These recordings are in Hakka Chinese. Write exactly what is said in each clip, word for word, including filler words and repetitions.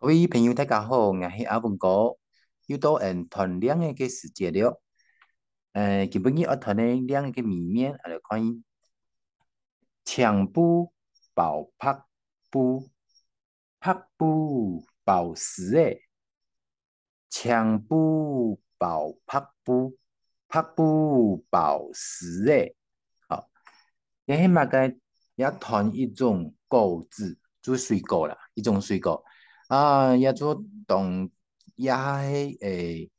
各位朋友，大家好，𠊎係阿文哥，又到𫣆揣令仔个時節了。呃，今晡日愛揣个令仔个謎面，𫣆來看。青布包白布，白布包獅仔。青布包白布，白布包獅仔。好，這係麼个？這揣一種果子，就水果啦，一種水果。啊，這就當，這係，欸，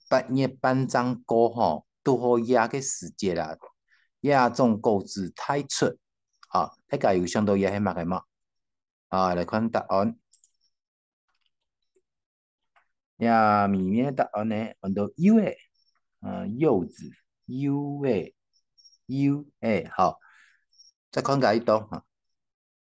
八月半正過吼，堵好這个時節啦，這種果子大出。啊，大家有想到這係麼个無？啊，來看答案。這謎面个答案呢，安到柚仔，啊，柚子，柚仔，柚仔，好。再看下一張哈，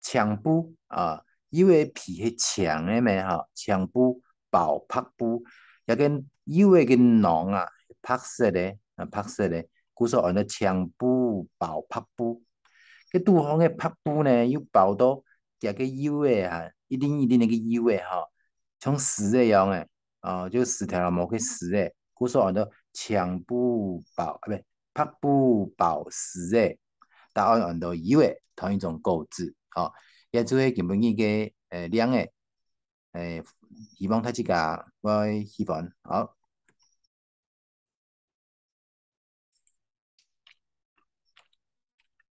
青布啊，柚仔皮係青个咩哈，青布包白布，這个柚仔个囊啊，白色个，啊，白色个，故所安到青布包白布。該肚項个白布呢，又包到這个柚仔啊，一輪一輪个柚仔哈，像獅仔樣个，啊，就獅頭老母个獅仔，故所安到青布包，啊，毋係，白布包獅仔。答案安到柚仔，揣一種果子，吼。這就係今晡日个，呃，令仔，呃，希望大自家會喜歡，好。